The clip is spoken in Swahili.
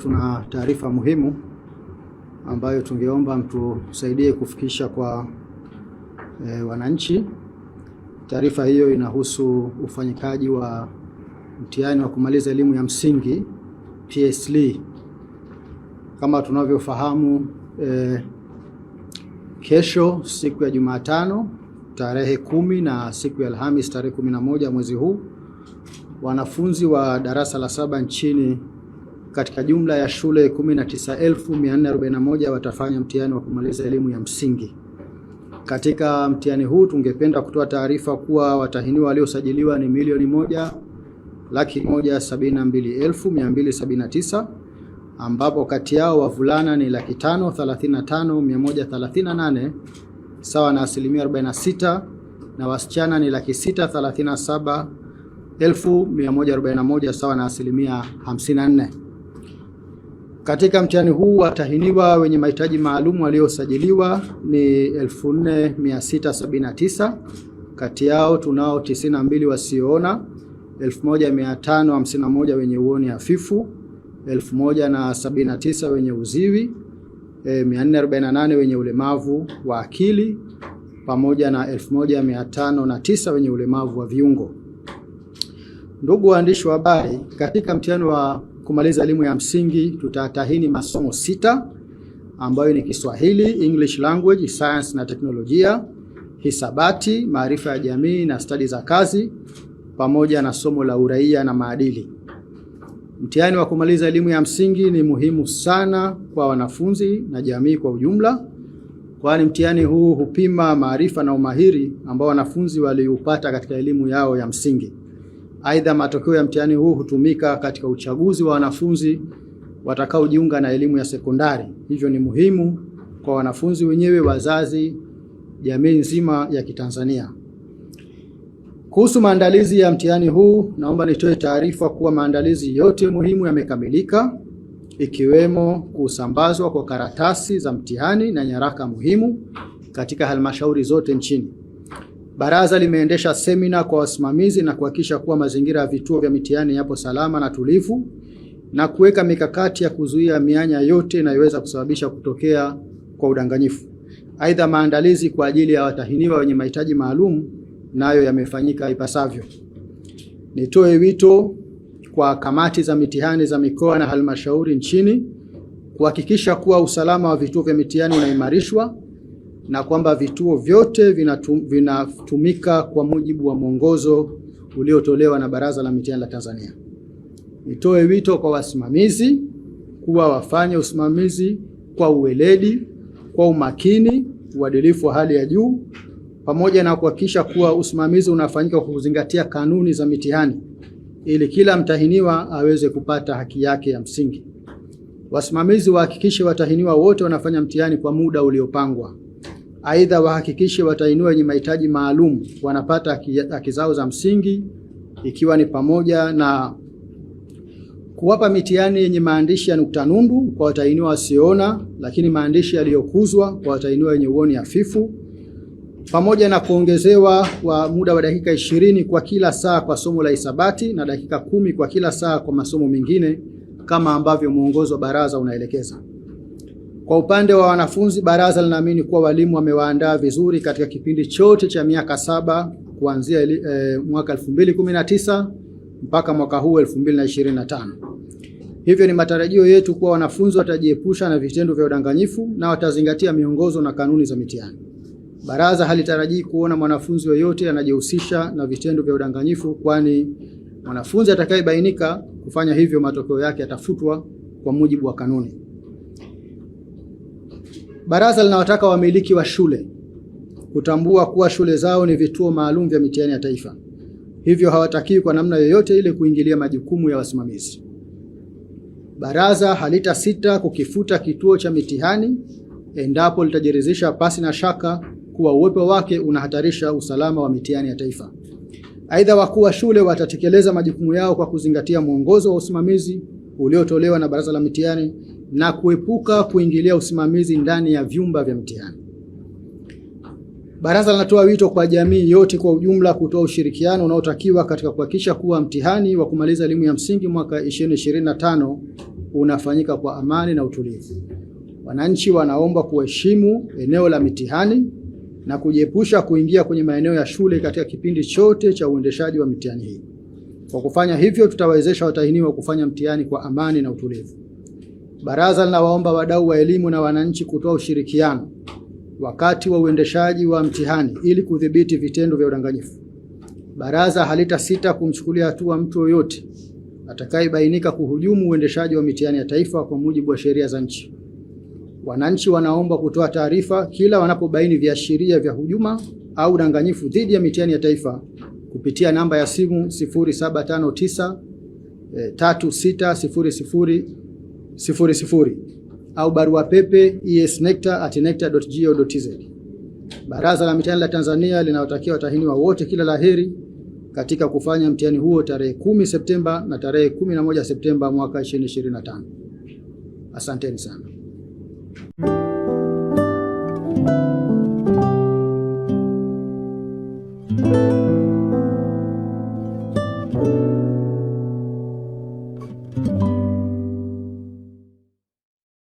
tuna taarifa muhimu ambayo tungeomba mtusaidie kufikisha kwa wananchi. Taarifa hiyo inahusu ufanyikaji wa mtihani wa kumaliza elimu ya msingi PSLE. Kama tunavyofahamu, kesho siku ya Jumatano tarehe 10 na siku ya Alhamis tarehe 11 mwezi huu, wanafunzi wa darasa la saba nchini katika jumla ya shule 19,441 watafanya mtihani wa kumaliza elimu ya msingi. Katika mtihani huu tungependa kutoa taarifa kuwa watahiniwa waliosajiliwa ni 1,172,279, ambapo kati yao wavulana ni 535,138 sawa na asilimia 46 na wasichana ni 637,141 sawa na asilimia 54. Katika mtihani huu watahiniwa wenye mahitaji maalum waliosajiliwa ni 4679. Kati yao tunao 92 wasioona, 1551 wenye uoni hafifu, 1079 wenye uziwi, 448 wenye ulemavu wa akili pamoja na 1509 wenye ulemavu wa viungo. Ndugu waandishi wa habari, katika mtihani wa kumaliza elimu ya msingi tutatahini masomo 6 ambayo ni Kiswahili, English language, science na teknolojia, hisabati, maarifa ya jamii na stadi za kazi, pamoja na somo la uraia na maadili. Mtihani wa kumaliza elimu ya msingi ni muhimu sana kwa wanafunzi na jamii kwa ujumla, kwani mtihani huu hupima maarifa na umahiri ambao wanafunzi waliupata katika elimu yao ya msingi. Aidha, matokeo ya mtihani huu hutumika katika uchaguzi wa wanafunzi watakaojiunga na elimu ya sekondari. Hivyo ni muhimu kwa wanafunzi wenyewe, wazazi, jamii nzima ya Kitanzania. Kuhusu maandalizi ya mtihani huu, naomba nitoe taarifa kuwa maandalizi yote muhimu yamekamilika, ikiwemo kusambazwa kwa karatasi za mtihani na nyaraka muhimu katika halmashauri zote nchini. Baraza limeendesha semina kwa wasimamizi na kuhakikisha kuwa mazingira ya vituo vya mitihani yapo salama na tulivu na kuweka mikakati ya kuzuia mianya yote inayoweza kusababisha kutokea kwa udanganyifu. Aidha, maandalizi kwa ajili ya watahiniwa wenye mahitaji maalum nayo yamefanyika ipasavyo. Nitoe wito kwa kamati za mitihani za mikoa na halmashauri nchini kuhakikisha kuwa usalama wa vituo vya mitihani unaimarishwa na kwamba vituo vyote vinatumika kwa mujibu wa mwongozo uliotolewa na Baraza la Mitihani la Tanzania. Nitoe wito kwa wasimamizi kuwa wafanye usimamizi kwa uweledi, kwa umakini, uadilifu wa hali ya juu, pamoja na kuhakikisha kuwa usimamizi unafanyika kwa kuzingatia kanuni za mitihani ili kila mtahiniwa aweze kupata haki yake ya msingi. Wasimamizi wahakikishe watahiniwa wote wanafanya mtihani kwa muda uliopangwa. Aidha, wahakikishe watahiniwa wenye mahitaji maalum wanapata haki zao za msingi, ikiwa ni pamoja na kuwapa mitihani yenye maandishi ya nukta nundu kwa watahiniwa wasioona, lakini maandishi yaliyokuzwa kwa watahiniwa wenye uoni hafifu, pamoja na kuongezewa kwa muda wa dakika 20 kwa kila saa kwa somo la hisabati na dakika 10 kwa kila saa kwa masomo mengine kama ambavyo mwongozo wa baraza unaelekeza. Kwa upande wa wanafunzi, baraza linaamini kuwa walimu wamewaandaa vizuri katika kipindi chote cha miaka 7 kuanzia mwaka 2019 mpaka mwaka huu 2025. Hivyo ni matarajio yetu kuwa wanafunzi watajiepusha na vitendo vya udanganyifu na watazingatia miongozo na kanuni za mitihani. Baraza halitarajii kuona mwanafunzi yoyote anajihusisha na vitendo vya udanganyifu, kwani mwanafunzi atakayebainika kufanya hivyo matokeo yake yatafutwa kwa mujibu wa kanuni. Baraza linawataka wamiliki wa shule kutambua kuwa shule zao ni vituo maalum vya mitihani ya taifa, hivyo hawatakiwi kwa namna yoyote ile kuingilia majukumu ya wasimamizi. Baraza halitasita kukifuta kituo cha mitihani endapo litajiridhisha pasi na shaka kuwa uwepo wake unahatarisha usalama wa mitihani ya taifa. Aidha, wakuu wa shule watatekeleza majukumu yao kwa kuzingatia mwongozo wa usimamizi uliotolewa na Baraza la Mitihani na kuepuka kuingilia usimamizi ndani ya vyumba vya mtihani. Baraza linatoa wito kwa jamii yote kwa ujumla kutoa ushirikiano unaotakiwa katika kuhakikisha kuwa mtihani wa kumaliza elimu ya msingi mwaka 2025 unafanyika kwa amani na utulivu. Wananchi wanaomba kuheshimu eneo la mitihani na kujiepusha kuingia kwenye maeneo ya shule katika kipindi chote cha uendeshaji wa mitihani hii. Kwa kufanya hivyo, tutawawezesha watahiniwa kufanya mtihani kwa amani na utulivu. Baraza linawaomba wadau wa elimu na wananchi kutoa ushirikiano wakati wa uendeshaji wa mtihani ili kudhibiti vitendo vya udanganyifu. Baraza halitasita kumchukulia hatua mtu yoyote atakayebainika kuhujumu uendeshaji wa mitihani ya taifa kwa mujibu wa sheria za nchi. Wananchi wanaomba kutoa taarifa kila wanapobaini viashiria vya hujuma au udanganyifu dhidi ya mitihani ya taifa kupitia namba ya simu 0759 3600 00 au barua pepe esnecta@necta.go.tz. Baraza la Mitihani la Tanzania linawatakia watahiniwa wote kila laheri katika kufanya mtihani huo tarehe 10 Septemba na tarehe 11 Septemba mwaka 2025. Asanteni sana.